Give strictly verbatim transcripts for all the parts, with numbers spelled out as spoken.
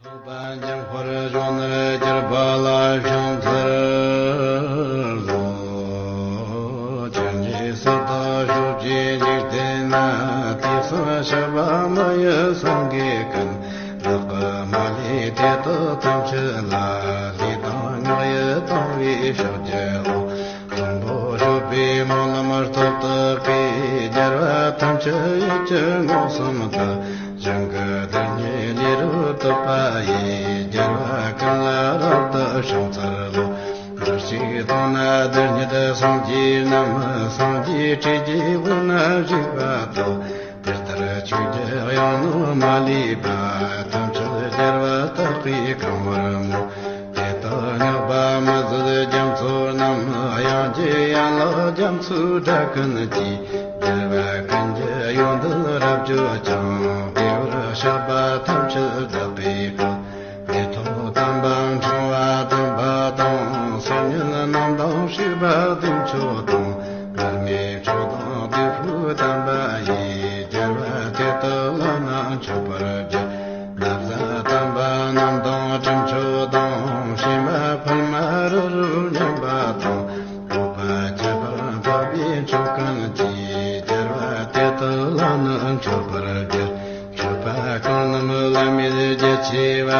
ཐོབ་པ་འཇམ་དཔལ་གཞོན་ནུར་གྱུར་པ་ལ་ཕྱག་འཚལ་ལོ། ཇི་སྙེད་སུ་དག་ཕྱོགས་བཅུའི་འཇིག་རྟེན་ན། དུས་གསུམ་གཤེགས་པ་མི་ཡི་སེང་གེ་ཀུན། བདག་གི་མ་ལུས་དེ་དག་ཐམས་ཅད་ལ། ལུས་དང་ངག་ཡིད་དང་བས་ཕྱག་བགྱིའོ། བཟང་པོ་སྤྱོད་པའི་སྨོན་ལམ་རབ་བཏབ་པས། རྒྱལ་བ་ཐམས་ཅད་ཡིད་ཀྱི་མངོན་སུམ་དུ། བྱང་གི་བདག་ཉིད་ལས་རབ་བཏབ་པ་ཡིས། རྒྱལ་བ་ཀུན་ལ་རབ་ཏུ་ཕྱག་འཚལ་ལོ། འདིར་གཅིག་དང་ན་བདག་ཉིད་སངས་རྒྱས་རྣམས། སངས་རྒྱས་སྲས་ཀྱི་དབུས་ན་བཞུགས་པ་དང་། དེ་ལྟར་ཆོས་ཀྱི་དབྱིངས་རྣོན་མ་ལུས་པ། ཐམས་ཅད་རྒྱལ་བ་དག་གིས་གང་བར་མོས། དེ་དག་བསྔགས་པ་མི་ཟད་རྒྱ་མཚོ་རྣམས། དབྱངས་ཀྱི་ཡན་ལག་རྒྱ་མཚོའི་སྒྲ་ཀུན་གྱིས། རྒྱལ་བ་ཀུན་གྱི་ཡོན་ཏན་རབ་བརྗོད་ཅིང་། བདེ་བར་གཤེགས་པ་ཐམས་ཅད་བདག་གིས་བསྐུལ། མེ་ཏོག་དམ་པ་ཕྲེང་བ་དམ་པ་དང་། སིལ་སྙན་རྣམས་དང་བྱུག་པ་བདུན་མཆོག་དང་། མར་མེ་མཆོག་དང་བདུག་སྤོས་དམ་པ་ཡིས། རྒྱལ་བ་དེ་དག་ལ་ནི་མཆོད་པར་བགྱི། ན་བཟའ་དམ་པ་རྣམས་དང་དྲི་མཆོག་དང་། ཕྱེ་མ་ཕུར་མ་རུ་རུ་མཉམ་པ་དང་། སྤོབས་པ་ཁྱད་པར་འཕགས་པའི་མཆོག་ཀུན་གྱིས། རྒྱལ་བ་དེ་དག་ལ་ནི་མཆོད་པར་བགྱི། མཆོད་པ་གང་རྣམས་བླ་མེད་རྒྱ་ཆེ་བ།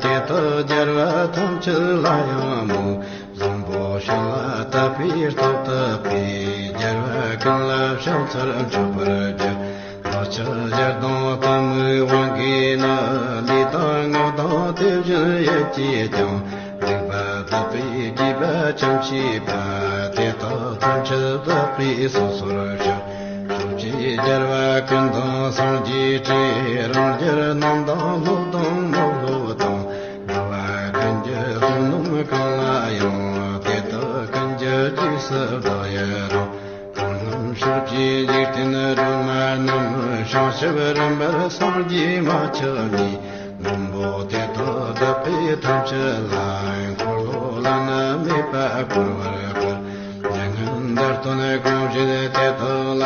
དེ་དག་རྒྱལ་བ་ཐམས་ཅད་ལ་ཡང་མོས། བཟང་པོ་བྱིན་རླབས་དག་པས་བསྟོད་བཏབ་པས། རྒྱལ་བ་ཀུན་ལ་ཕྱག་འཚལ་མཆོད་པར་བགྱི། ལག་ཕྱག་ཞལ་གདངས་གཏི་མུག་དབང་གིས་ནི། ལུས་དང་ངག་དང་དེ་བཞིན་ཡིད་ཀྱིས་ཀྱང་། སྡིག་པ་དག་པའི་བགྱིས་པ་ཅུང་ཞིག་པ། དེ་དག་ཐམས་ཅད་བདག་གིས་སོ་སོར་བཤགས། ཕྱོགས་བཅུའི་རྒྱལ་བ་ཀུན་དང་སངས་རྒྱས་སྲས། རང་རྒྱལ་རྣམས་དང་སློབ་དང་མི་སློབ་དང་། འགྲོ་བ་ཀུན་གྱི་བསོད་ནམས་གང་ལ་ཡང་། དེ་དག་ཀུན་གྱི་རྗེས་སུ་བདག་ཡི་རང་། གང་རྣམས་ཕྱོགས་བཅུའི་འཇིག་རྟེན་སྒྲོན་མ་རྣམས། བྱང་ཆུབ་རིམ་པར་སངས་རྒྱས་མ་ཆགས་ནས། མགོན་པོ་དེ་དག་བདག་གིས་ཐམས་ཅད་ལ། འཁོར་ལོ་བླ་ན་མེད་པ་བསྐོར་བར་བསྐུལ། མྱ་ངན་འདའ་སྟོན་གང་བཞེད་དེ་དག་ལ།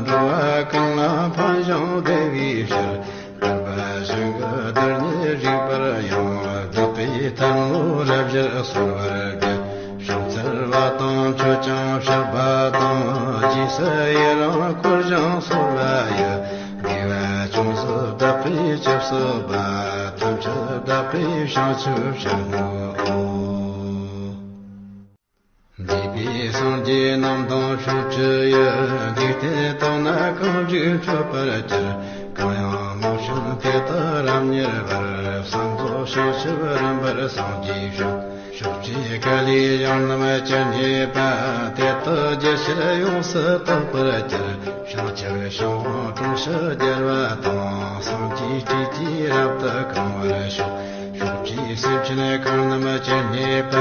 འགྲོ་བ་ཀུན་ལ་ཕན་ཞིང་བདེ་བའི་ཕྱིར། བསྐལ་པ་བཞི་འགའི་བདག་ཉིད་རིག་པར་ཡང་། བདག་གིས་ཐལ་མོ་རབ་བཞིར་གསོལ་བར་བགྱི། ཕྱག་འཚལ་བ་དང་མཆོད་ཅིང་བཤགས་པ་དང་། རྗེས་སུ་ཡི་རང་བསྐུལ་ཞིང་གསོལ་བ་ཡི། དགེ་བ་ཅུང་ཟད་བདག་གིས་ཅི་བསགས་པ། ཐམས་ཅད་བདག་གིས་བྱང་ཆུབ་བྱ་སྨོན་ལམ། འདས་པའི་སངས་རྒྱས་རྣམས་དང་ཕྱོགས་བཅུ་ཡི། འཇིག་རྟེན་དག་ན་གང་བཞུགས་མཆོད་པར་གྱུར། གང་ཡང་མོས་ཤིང་དེ་དག་རབ་མྱུར་བར། བསམ་རྫོགས་བྱང་ཆུབ་རིམ་པར་སངས་རྒྱས་ཤོག། ཕྱོགས་བཅུའི་མཁའ་ལས་ཡང་རྣམས་ཇི་སྙེད་པ། དེ་དག་རྒྱུ་ཕྱིར་ཡོངས་སུ་དག་པར་གྱུར། བྱང་ཆུབ་ཤིང་དྲུང་ཕྱུག་རྒྱལ་བ་དང་། སངས་རྒྱས་སྲས་ཀྱིས་རབ་ཏུ་གང་བར་ཤོག། ཕྱོགས་བཅུའི་སེམས་ཅན་གང་རྣམས་ཇི་སྙེད་པ།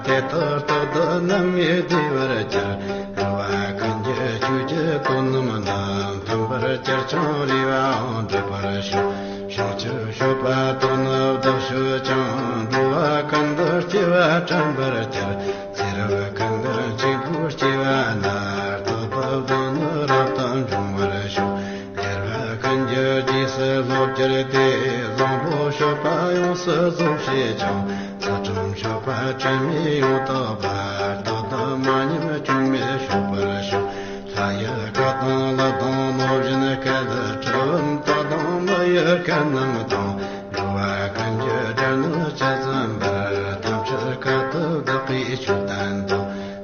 དེ་དག་རྟག་ཏུ་ནམ་ཡང་བདེ་བར་གྱུར། འགྲོ་བ་ཀུན་གྱི་ཆོས་ཀྱི་དོན་རྣམས་ནི། མཐུན་པར་གྱུར་ཅིང་རེ་བའང་འགྲུབ་པར་ཤོག། བྱང་ཆུབ་སྤྱོད་པ་དག་ནི་བདག་སྤྱོད་ཅིང་། འགྲོ་བ་ཀུན་ཏུ་སྐྱེ་བ་དྲན་པར་གྱུར། ཚེ་རབས་ཀུན་ཏུ་འཆི་འཕོ་སྐྱེ་བ་ན། རྟག་ཏུ་བདག་ནི་རབ་ཏུ་འབྱུང་བར་ཤོག། རྒྱལ་བ་ཀུན་གྱི་རྗེས་སུ་སློབ་གྱུར་ཏེ། བཟང་པོ་སྤྱོད་པ་ཡོངས་སུ་རྫོགས་བྱེད་ཅིང་། ཚུལ་ཁྲིམས་སྤྱོད་པ་དྲི་མས་ཡོངས་དག་པ། རྟག་ཏུ་མ་ཉམས་སྐྱོན་མེད་སྤྱོད་པར་ཤོག། ལྷ་ཡི་སྐད་དང་ཀླུ་དང་ནོར་བཞིན་སྐད། གྲུལ་བུམ་དག་དང་མི་ཡི་སྐད་རྣམས་དང་། འགྲོ་བ་ཀུན་གྱི་སྒྲ་ནི་ཇི་ཙམ་པར། ཐམས་ཅད་སྐད་དུ་བདག་གིས་ཆོས་བསྟན་ཏོ།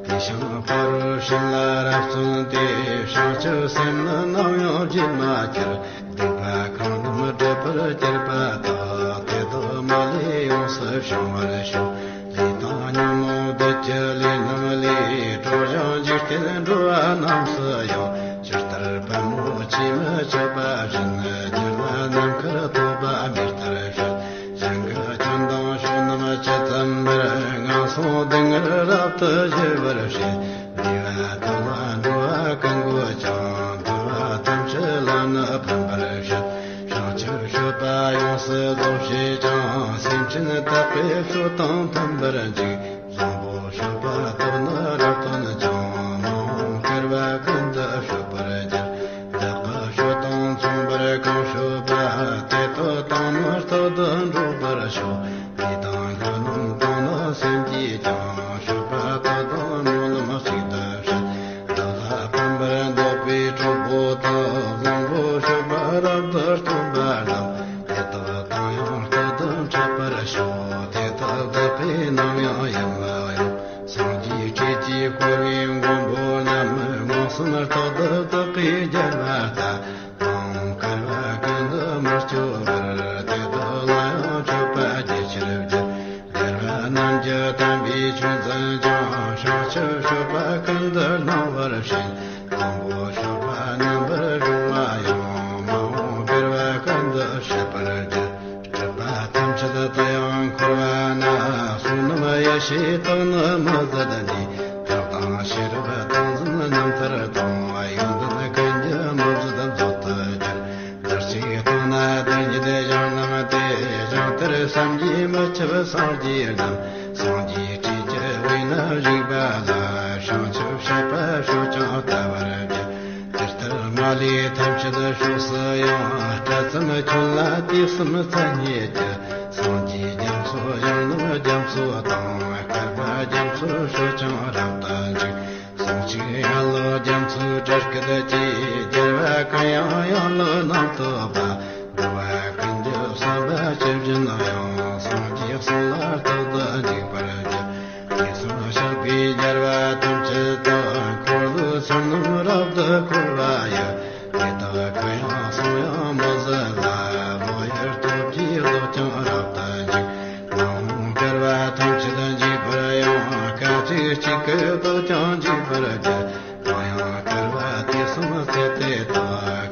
དེ་ཞིང་ཕ་རོལ་ཕྱིན་ལ་རབ་བརྩོན་ཏེ། བྱང་ཆུབ་སེམས་ནི་ནམ་ཡང་བརྗེད་མ་གྱུར། སྡིག་པ་གང་རྣམས་སྒྲིབ་པར་གྱུར་པ་དག། དེ་དག་མ་ལུས་ཡོངས་སུ་བྱང་བར་ཤོག། ལས་དང་ཉོན་མོངས་བདུད་ཀྱི་ལས་རྣམས་ལས། གྲོལ་ཞིང་འཇིག་རྟེན་འགྲོ་བ་རྣམས་སུ་ཡང་། ཇི་ལྟར་པདྨོ་ཆུས་མི་ཆགས་པ་བཞིན། སྒྱུ་མ་ནམ་མཁར་ཐོགས་པ་མེ་ལྟར་བྱོན། ཞིང་གི་ཁྱོན་དང་ཕྱོགས་རྣམས་ཇི་ཙམ་པར། ངན་སོང་སྡུག་བསྔལ་རབ་ཏུ་ཞི་བར་བྱེད། བདེ་བ་དག་ལ་འགྲོ་བ་ཀུན་འགོད་ཅིང་། འདུལ་བ་ཐམས་ཅད་ལ་ནི་ཕན་པར་བྱེད། བྱང་ཆུབ་སྤྱོད་པ་ཡོངས་སུ་རྫོགས་བྱེད་ཅིང་། སེམས་ཅན་དག་པའི་སྤྱོད་དང་མཐུན་པར་འཇུག། བཟང་པོ་སྤྱོད་པ་དག་ནི་རབ་སྟོན་ཅིང་། མ་འོངས་སྐལ་བ་ཀུན་ཏུ་སྤྱོད་པར་འགྱུར། བདག་གི་སྤྱོད་དང་མཚུངས་པར་གང་སྤྱོད་པ། དེ་དག་དང་ནི་རྟག་ཏུ་འགྲོགས་པར་ ཤོག་དེ་དང་ལྷ་རྣམས་དང་ནི་སེམས་ཀྱིས་ཀྱང་། སྤྱོད་པ་དག་དང་སྨོན་ལམ་གཅིག་ཏུ་བྱ། བདག་ལ་ཕན་པར་འདོད་པའི་གྲོགས་པོ་དག་བཟང་པོ་སྤྱོད་པ་རབ་ཏུ་སྟོན་པ་རྣམས། དེ་དག་དང་ཡང་རྟག་ཏུ་འཕྲད་པར་ཤོག་དེ་དག་བདག་གིས་ནམ་ཡང་ཡིད་མི་གཡོ། སངས་རྒྱས་སྲས་ཀྱིས་བསྐོར་བའི་མགོན་པོ་རྣམས། མངོན་སུམ་རྟག་ཏུ་བདག་གིས་མཇལ་བ་ལྟར། དང་བསྐལ་པ་ཀུན་ཏུ་མི་སྐྱོ་བར། དེ་དག་ལ་ཡང་མཆོད་པ་རྒྱ་ཆེར་བགྱི། རྒྱལ་བ་རྣམས་ཀྱི་དམ་པའི་ཆོས་འཛིན་ཅིང་། བྱང་ཆུབ་སྤྱོད་པ་ཀུན་ཏུ་སྣང་བར་བྱེད། དང་པོ་སྤྱོད་པ་རྣམ་པར་སྒྲོལ་བ་ཡང་། མ་འོངས་བསྐལ་པ་ཀུན་ཏུ་སྤྱད་པར་བགྱི། སྲིད་པ་ཐམས་ཅད་དུ་ཡང་འཁོར་བ་ན། བསོད་ནམས་ཡེ་ཤེས་དག་ནི་མི་ཟད་ནས། ཐབས་དང་ཤེས་རབ་ཏིང་འཛིན་རྣམ་ཐར་དང་། ཡོན་ཏན་ཀུན་གྱི་མི་ཟད་མཛོད་དུ་གྱུར། དེར་གཅིག་སྟོང་ན་དེར་ཉིད་བཞིན་རྣམས་ཏེ། བྱང་ལྟར་བསམ་གྱིས་མི་ཁྱབ་སངས་རྒྱས་རྣམས། སངས་རྒྱས་སྲས་ཀྱི་དབུས་ན་བཞུགས་པ་ལ། བྱང་ཆུབ་སྤྱད་པ་སྤྱོད་ཅིང་བལྟ་བར་བགྱི། དེ་ལྟར་མ་ལུས་ཐམས་ཅད་ཕྱོགས་སུ་ཡང་། སྤྲད་ཙམ་ཁྱོན་ལ་དུས་གསུམ་མཚན་ཉིད་ཀྱི། སངས་རྒྱས་རྒྱ་མཚོ་ཡང་ནི་རྒྱ་མཚོ་དང་། བསྐལ་པ་རྒྱ་མཚོར་སྤྱོད་ཅིང་རབ་ཏུ་འཇུག་གསུང་གཅིག་ཡང་ལོ་རྒྱ་མཚོའི་སྒྲ་སྐད་ཀྱིས། རྒྱལ་བ་ཀུན་ཡང་ཡང་ལོ་རྣམ་རྟོག་པ། འགྲོ་བ་ཀུན་གྱི་བསམ་པ་ཇི་བཞིན་ཡང་། སངས་རྒྱས་གསུང་ལ་རྟག་ཏུ་འཇུག་པར་བགྱི། དུས་གསུམ་གཤེགས་པའི་རྒྱལ་བ་ཐམས་ཅད་དག་འཁོར་ལོའི་ཚུལ་རྣམས་རབ་ཏུ་བསྐོར་བ་ཡི། དེ་དག་གུ་ཡངས་གསུང་ཡང་མི་ཟད་ལ། བློ་ཡི་སྟོབས་ཀྱིས་བཟློག་ཀྱང་རབ་ཏུ་འཇུག་མ་འོངས་བསྐལ་པ་ཐམས་ཅད་འཇིག་པར་ཡང་། སྐད་ཅིག་གཅིག་གིས་བདག་ཀྱང་འཇིག་པར་འགྱུར། གང་ཡང་བསྐལ་པ་དུས་གསུམ་ཚེ་དེ་དག་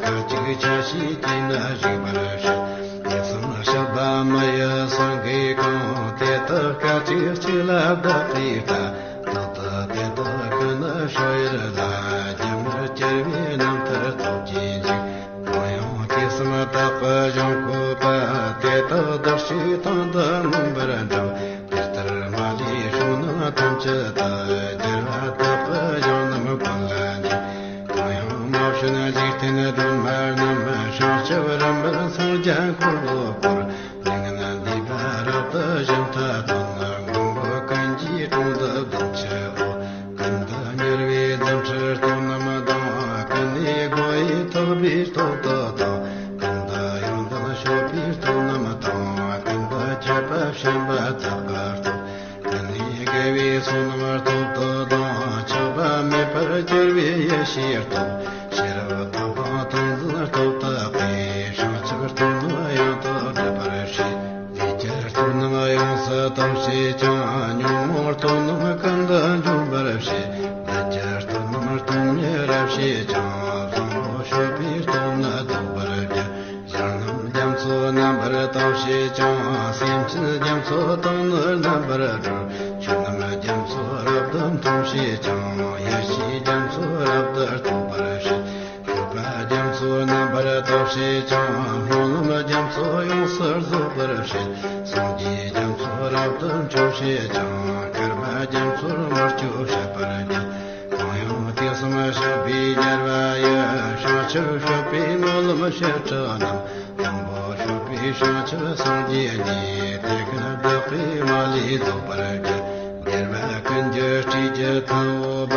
སྐད་ཅིག་ཆ་ཤས་ཀྱིས་ནི་འཇིག་པར་བྱེད། དུས་གསུམ་གཤེགས་པ་མི་ཡི་སེང་གེ་གང་། དེ་དག་སྐད་ཅིག་གཅིག་ལ་བདག་གིས་བལྟ། རྟག་ཏུ་དེ་དག་གི་ནི་སྤྱོད་ཡུལ་ལ། རྒྱུན་མར་གྱུར་པའི་རྣམ་ཐར་སྟོབས་ཀྱིས་འཇུག་གང་ཡང་དུས་གསུམ་དག་གི་གཞུང་བཀོད་པ། དེ་དག་བདག་ཅག་དང་དུ་མངོན་པར་འགྲུབ། དེ་ལྟར་མ་ལུས་ཕྱོགས་རྣམས་ཐམས་ཅད་དུ། རྒྱལ་བ་དག་གི་གཞུང་རྣམས་ཀུན་ལ་འཇུག་གང་ཡང་མ་བྱོན་འཇིག་རྟེན་སྒྲོན་མ་རྣམས། བྱང་ཆུབ་རིམ་པར་འཚང་རྒྱ་འཁོར་ལོ་བསྐོར། ལས་ངན་འདས་པ་རབ་ཏུ་ཞི་མཐའ་དོན། མགོན་པོ་ཀུན་གྱི་དྲུང་དུ་བདག་མཆིའོ། ཀུན་ཏུ་མྱུར་བའི་རྫུ་འཕྲུལ་སྟོབས་རྣམས་དང་། ཀུན་ནས་སྒོ་ཡི་ཐེག་པའི་སྟོབས་དག་དང་། ཀུན་ཏུ་ཡོན་ཏན་སྤྱོད་པའི་སྟོབས་རྣམས་དང་། ཀུན་ཏུ་མཁས་པ་བྱམས་པ་དག་གི་སྟོབས། ཀུན་ནས་དགེ་བའི་ཚོགས་རྣམས་སྟོབས་དག་དང་། ཆགས་པ་མེད་པར་གྱུར་པའི་ཡེ་ཤེས་སྟོབས། ཤེས་རབ་སྟོབས་དང་ཏིང་འཛིན་སྟོབས་དག་གིས། བྱང་ཆུབ་སྟོབས་རྣམས་ཡང་དག་སྒྲུབ་པར་བྱེད། ལས་ཀྱི་སྟོབས་རྣམས་ཡོངས་སུ་དག་བྱེད་ཅིང་། ཉོན་མོངས་སྟོབས་རྣམས་ཀུན་ཏུ་འཇོམས་པར་བྱེད། ལས་ཀྱི་སྟོབས་རྣམས་སྟོབས་མེད་རབ་བྱེད་ཅིང་། བཟང་པོ་སྤྱོད་པའི་སྟོབས་ནི་བཟློག་པར་བགྱི། ཡུལ་རྣམས་རྒྱ་མཚོ་རྣམ་པར་དག་བྱེད་ཅིང་། སེམས་ཅན་རྒྱ་མཚོ་དང་ནི་རྣམ་པར་སྒྲོལ། ཆོས་རྣམས་རྒྱ་མཚོ་རབ་ཏུ་མཐོང་བྱེད་ཅིང་། ཡེ་ཤེས་རྒྱ་མཚོ་རབ་ཏུ་རྟོགས་པར་བྱེད། སྤྱོད་པ་རྒྱ་མཚོ་རྣམ་པར་དག་བྱེད་ཅིང་། སྨོན་ལམ་རྒྱ་མཚོ་ཡོངས་སུ་རྫོགས་པར་བྱེད། སངས་རྒྱས་རྒྱ་མཚོ་རབ་ཏུ་འཕྲོ་བྱེད་ཅིང་། བསྐལ་པ་རྒྱ་མཚོར་མི་སྐྱོ་བྱེད་པར་བགྱི། གང་ཡང་དུས་གསུམ་གཤེགས་པའི་རྒྱལ་བ་ཡི། བྱང་ཆུབ་སྤྱོད་པའི་སྨོན་ལམ་བྱེ་བྲག་རྣམས། དང་པོ་སྤྱོད་པའི་བྱང་ཆུབ་སངས་རྒྱས་ཉིད། དེ་ཀུན་བདག་གིས་མ་ལུས་རྫོགས་པར་བགྱི། རྒྱལ་བ་ཀུན་གྱི་སྲས་ཀྱི་ཐུ་བོ་པ།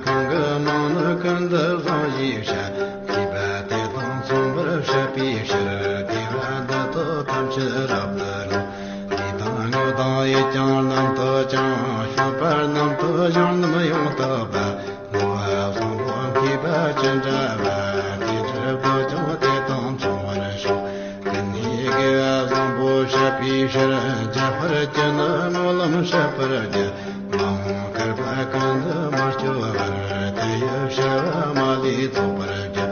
གང་གི་མིང་ནི་ཀུན་ཏུ་བཟང་ཞེས་བྱ། ཞེས་པ་དེ་དང་མཚུངས་པར་བཤད་པའི་ཕྱིར། དེ་བ་འདི་དག་ཐམས་ཅད་རབ་ཏུ་རིང་། ལུས་དང་ངག་དང་ཡིད་ཀྱང་རྣམ་དག་ཅིང་། སྤྱོད་པ་རྣམ་དག་གཞུང་རྣམས་ཡང་དག་པ། བསྔོ་བ་བཟང་པོ་མཁས་པ་ཅི་འདྲ་བ། དེ་འདྲ་བདག་ཀྱང་དེ་དང་མཚུངས་པར་ཤོག་ཀུན་ནས་དགེ་བ་བཟང་པོ་བྱེད་པའི་ཕྱིར། རྒྱ་གར་གྱི་ནི་སྨོན་ལམ་བྱེད་པར་བགྱི། མ་འོངས་བསྐལ་པ་ཀུན་ཏུ་མ་སྐྱོ་བར། དེ་ཡི་བྱ་བ་མ་ལུས་རྫོགས་པར་བགྱི།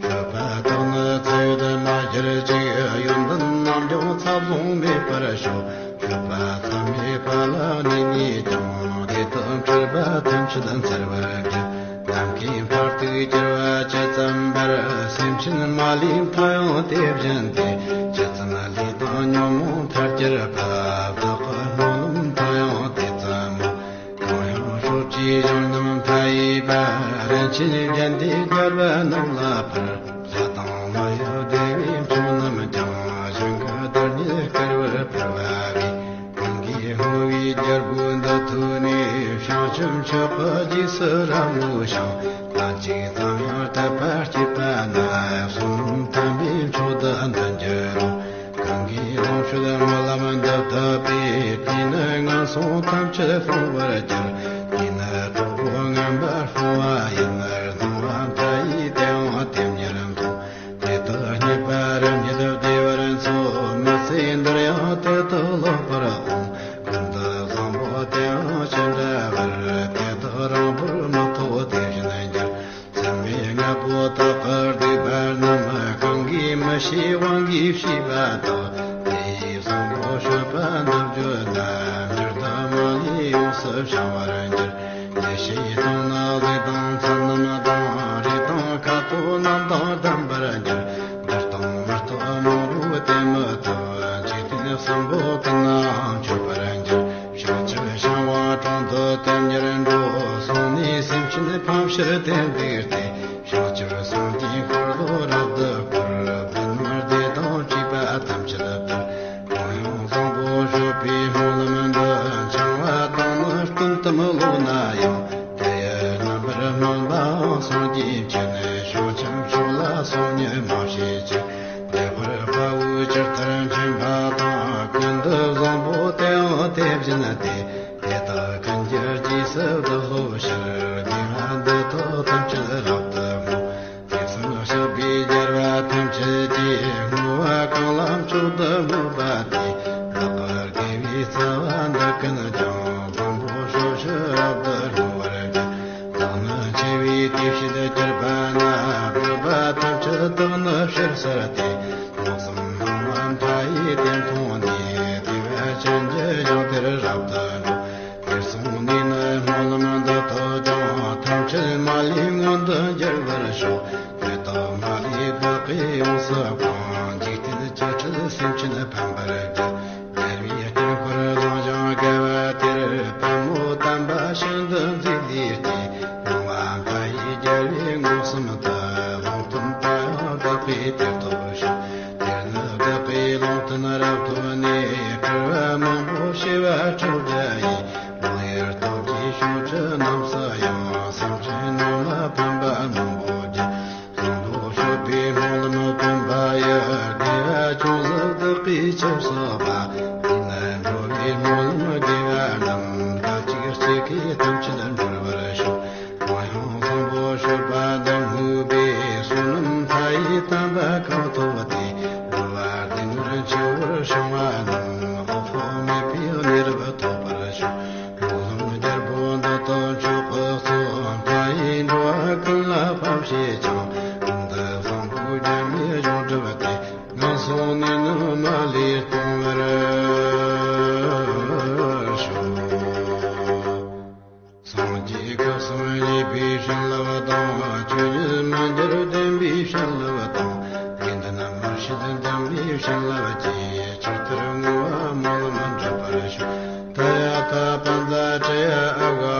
སྤྱོད་པ་དག་ནི་ཚེ་ཡོད་མ་གྱུར་ཅིག་ཡོན་ཏན་རྣམས་ཀྱང་ཚབ་བཟུང་མེད་པར་ཤོག་སྤྱོད་པ་ཐ་མའི་ཕ་ལ་གནས་ནས་ཀྱང་། དེ་དག་འཁྲུལ་པ་ཐམས་ཅད་འཚལ་བར་བགྱི། ནམ་མཁའི་མཐར་ཐུག་གྱུར་པ་ཇི་ཙམ་པར། སེམས་ཅན་མ་ལུས་མཐའ་ཡང་དེ་བཞིན་ཏེ། ཇི་ཙམ་ལུས་དང་ཉོན་མོངས་མཐར་གྱུར་པ། བདག་གི་སྨོན་ལམ་མཐའ་ཡང་དེ་ཙམ་མོ། གང་ཡང་ཕྱོགས་བཅུའི་གཞུང་རྣམས་མཐའ་ཡས་པ། རིན་ཆེན་གཞན་སྡེའི་རྒྱལ་བ་རྣམས་ལ་ཕུལ། ལྷ་དང་མི་ཡི་བདེ་བའི་མཆོག་རྣམས་ཀྱང་། ཞིང་གི་བདག་ཉིད་བསྐལ་པར་ཕུལ་བ་ སུ་ར་མོ་ཞིང་། ལན་གཅིག་ཙམ་ཡང་དད་པ་སྐྱེས་པ་ན། བསོད་ནམས་དམ་པའི་མཆོག་ཏུ་འདི་འགྱུར་རོ། གང་གིས་ལོངས་སྤྱོད་སྨོན་ལམ་འདི་བཏབ་པས། དེས་ནི་ངན་སོང་ཐམས་ཅད་སྤང་བར་འགྱུར། དེས་ནི་གྲོགས་པོ་ངན་པ་སྤོང་བ་ཡིན། སྣང་བ་མཐའ་ཡས་དེའང་དེ་ཉིད་མཐོང་། དེ་དག་རྙེད་པར་ཉིད་བདེ་བར་འཚོ། མི་ཚེ་འདིར་ཡང་དེ་དག་ལོག་པར་འོང་། ཀུན་ཏུ་བཟང་པོ་དེའང་ཅི་འདྲ་བར། དེ་དག་རིང་པོར་མི་ཐོགས་དེ་བཞིན་འགྱུར། མཚན་མོའི་རྔ་པོ་དག་གི་སྡིག་པ་རྣམས། གང་གིས་མི་ཤེས་དབང་གིས་ཤེས་པ་དག། དེ་ཡིས་བཟང་པོ་སྤྱོད་པ་འདི་བརྗོད་ན། འགྱུར་དུ་མ་ལུས་ཡོངས་སུ་བྱང་བར་འགྱུར། ཡེ་ཤེས་དང་ནི་ལུས་དང་མཚན་རྣམས་དང་། རིགས་དང་ཁ་དོག་རྣམས་དང་ལྡན་པར་འགྱུར། འདིར་བཏང་མི་རྟག་མང་པོས་བསྟེན་མི་ཐུབ། འཇིག་རྟེན་གསུམ་པོ་ཀུན་ནའང་མཆོད་པར་འགྱུར། བྱང་ཆུབ་ཤིང་དབང་དྲུང་དུ་དེ་ཉིད་འགྲོ། སོང་ནས་སེམས་ཅན་ཕམ་ཕྱིར་དེར་འདུག་སྟེ། བྱང་ཆུབ་སངས་རྒྱས་འཁོར་ལོ་རབ་ཏུ་བསྐོར། བི་མ་སྡེ་དང་བཅས་པ་ཐམས་ཅད་བསྡུས། གང་ཡང་བཟང་པོ་སྤྱོད་པའི་སྨོན་ལམ་འདི། འཆང་བ་དང་ནི་སྟོན་དུ་མི་ལོག་ན་ཡང་། དེ་ཡི་རྣམ་པར་སྨིན་པའང་སངས་རྒྱས་མཁྱེན། བྱང་ཆུབ་མཆོག་ལ་སོམ་ཉི་མ་བྱེད་ཅིག། དེ་བར་དཔའ་བོས་ཇི་ལྟར་མཁྱེན་པ་དང་། ཀུན་ཏུ་བཟང་པོ་དེའང་དེ་བཞིན་ཏེ། དེ་དག་ཀུན་གྱི་རྗེས་སུ་བདག་སློབ་ཕྱིར། དགེ་བ་འདི་དག་ཐམས་ཅད་རབ་ཏུ་བསྔོ། དེ་ཚེ་གཤེགས་པའི་རྒྱལ་བ་ཐམས་ཅད་ཀྱིས། བསྔོ་བ་གང་ལ་མཆོག་ཏུ་བསྔོས་པ་དེས། བདག་གི་དགེ་བའི་རྩ་བ་འདི་ཀུན་ཀྱང་། བཟང་པོ་ཕྱོགས་བཅུར་རབ་ཏུ་སྤེལ་བར་འགྱུར། བདག་ནི་ཆེ་བའི་དེ་བཞིན་གྱུར་པ་ན། སྒྲིབ་པ་ཐམས་ཅད་དག་ནི་ཕྱིར་བསལ་ཏེ། མངོན་སུམ་སྣང་བ་མཐའ་ཡས་དེ་མཐོང་ནས། བདེ་བ་ཅན་གྱི་ཞིང་དེར་རབ་ཏུ་འགྲོ། དེར་སོང་ནས་ནི་སྨོན་ལམ་འདི་དག་ཀྱང་། ཐམས་ཅད་མ་ལུས་མངོན་དུ་འགྱུར་བར་ཤོག། དེ་དག་མ་ལུས་བདག་གིས་ཡོངས་སུ་སྤངས། འཇིག་རྟེན་བཅུ་ཁྲི་སེམས་ཅན་ཕམ་པར་གྱུར། རྒྱལ་བའི་དཀྱིལ་འཁོར་ལོངས་ཤིང་དགའ་བ་དེར། དཔལ་མོ་དམ་པ་ཤིན་ཏུ་མཛེས་ལུས་ཀྱིས། སྣང་བ་མཐའ་ཡས་རྒྱལ་བའི་མངོན་སུམ་དུ། ལུང་སྟོན་པ་ཡང་བདག་གིས་དེར་ཐོབ་ཤོག། དེར་ནི་བདག་གིས་ལུང་བསྟན་རབ་ཐོབ་ནས། སྤྲུལ་པ་མང་པོ་བྱེ་བ་དྲུག་བསྒྲལ་ཡས། མང་ཡུལ་སྟོང་གི་ཕྱོགས་བཅུ་རྣམས་སུ་ཡང་། སེམས་ཅན་རྣམས་ལ་ཕན་པ་མང་པོ་བགྱིས། བཟང་པོ་སྤྱོད་པའི་སྨོན་ལམ་བཏོན་པ་ཡི། བདེ་བ་ཅུང་ཟད་བདག་གིས་ཆུད་ཟོས་པ། དེས་ན་འགྲོ་བའི་སྨོན་ལམ་དགེ་བ་རྣམས། ཟླ་གཅིག་གཅིག་གིས་ཐམས་ཅད་འགྲུབ་པར་ཤོག། གང་ཡང་བཟང་པོ་སྤྱོད་པ་འདི་བསྔོས་པས། བསོད་ནམས་མཐའ་ཡས་དམ་པ་གང་ཐོབ་སྟེ། འགྲོ་བ་སྡུག་བསྔལ་ཆེ་བར་བྱུང་བ་རྣམས། དབུལ་ཕོངས་མེད་པའི་གནས་རབ་ཐོབ་པར་ཤོག། སྨོན་ལམ་རྒྱལ་པོ་འདི་དག་མཆོག་གི་གཙོ། མཐའ་ཡས་འགྲོ་བ་ཀུན་ལ་ཕན་བྱེད་ཅིང་། ཀུན་ཏུ་བཟང་པོ་རྒྱལ་བའི་གཞུང་བསྒྲུབས་ཏེ། ངན་སོང་ནས་ནི་མ་ལུས་སྤོང་བར་ཤོག། སངས་རྒྱས་སྐུ་གསུམ་ཡེ་ཤེས་པའི་བྱིན་རླབས་དང་། ཆོས་ཉིད་མི་འགྱུར་བདེན་པའི་བྱིན་རླབས་དང་། དགེ་འདུན་མི་ཕྱེད་འདུན་པའི་བྱིན་རླབས་ཀྱིས། ཇི་ལྟར་བསྔོ་བ་སྨོན་ལམ་འགྲུབ་པར་ཤོག། ཏདྱ་ཐཱ། པཉྩ་ཏྲྱ་ཨ་ག་